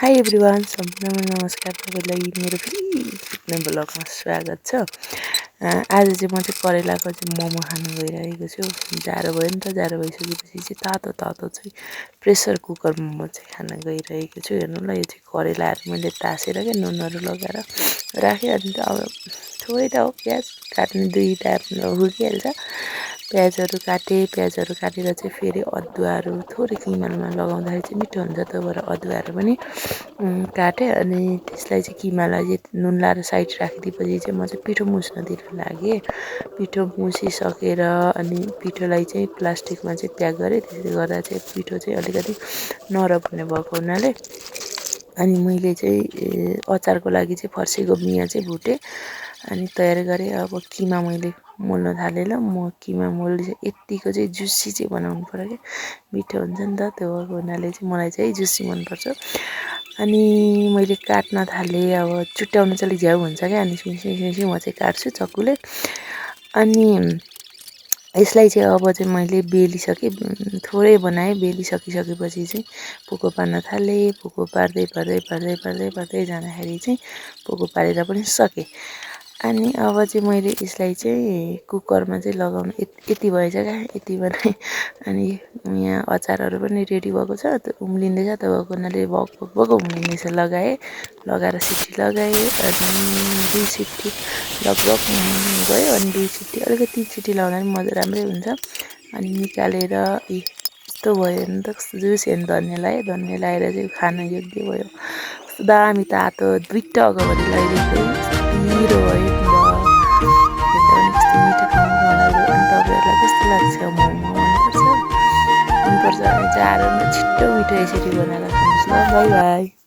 High everyone, सम्पूर्णमा नमस्कार। तपाईँलाई मेरो फेरि सिक्ने ब्लगमा स्वागत छ। आज चाहिँ म चाहिँ करेलाको चाहिँ मोमो खान गइरहेको छु। जाडो भयो नि त, जाडो भइसकेपछि चाहिँ तातो तातो चाहिँ प्रेसर कुकर मोमो चाहिँ खान गइरहेको छु। हेर्नु ल, यो चाहिँ करेलाहरू मैले तासेर क्या नुनहरू लगाएर राखेँ। अनि त अब थोरै त हो, प्याज काट्ने 2टा हुर्किहाल्छ। प्याजहरू काटेर चाहिँ फेरि अदुवाहरू थोरै किमालमा लगाउँदाखेरि चाहिँ मिठो हुन्छ। त्यही भएर अदुवाहरू पनि काटेँ। अनि त्यसलाई चाहिँ किमालाई नुन लाएर साइड राखिदिएपछि चाहिँ म चाहिँ पिठो मुस्नतिर लागेँ। पिठो मुसिसकेर अनि पिठोलाई चाहिँ प्लास्टिकमा चाहिँ प्याक गरेँ। त्यसले गर्दा चाहिँ पिठो चाहिँ अलिकति नरम हुने भएको हुनाले अनि मैले चाहिँ अचारको लागि चाहिँ फर्सीको बियाँ चाहिँ भुटेँ अनि तयार गरेँ। अब किमा मैले मोल्न थालेँ ल। म किमा मोल्ने चाहिँ यत्तिको चाहिँ जुसी चाहिँ बनाउनु पऱ्यो क्या, मिठो हुन्छ नि त। त्यो भएको हुनाले चाहिँ मलाई चाहिँ जुसी मनपर्छ। अनि मैले काट्न थालेँ। अब चुट्याउन चाहिँ अलिक झ्याउ हुन्छ क्या, अनि सिमसिम म चाहिँ काट्छु चक्कुले। अनि यसलाई चाहिँ अब चाहिँ मैले बेलिसकेँ, थोरै बनाएँ। बेलिसकिसकेपछि चाहिँ पोको पार्न थालेँ। पोको पार्दै जाँदाखेरि चाहिँ पोको पारेर पनि सकेँ। अनि अब चाहिँ मैले यसलाई चाहिँ कुकरमा चाहिँ लगाउनु यति भएछ क्या, यति बनाएँ। अनि यहाँ अचारहरू पनि रेडी भएको छ, त्यो उम्लिँदैछ। त्यो भएको हुनाले भक उम्लिँदैछ लगाएर सिटी लगाएँ। अनि 2 सिटी लगभग गयो। अनि 2 सिटी अलिकति सिटी लगाउँदा पनि मजा राम्रै हुन्छ। अनि निकालेर यस्तो भयो भने त कस्तो जुसी। अनि धनियाँ लगाएर चाहिँ खान योग्य भयो। कस्तो दामी तातो 2टा अगाडि लगाइदिएको पिरो भयो। हेर्दा पनि कस्तो मिठो खाउँ लाग्यो। अनि तपाईँहरूलाई कस्तो लाग्छ मोमो? मनपर्छ भने जाडोमा छिट्टो मिठो यसरी बनाएर खानुहोस् ल। By by.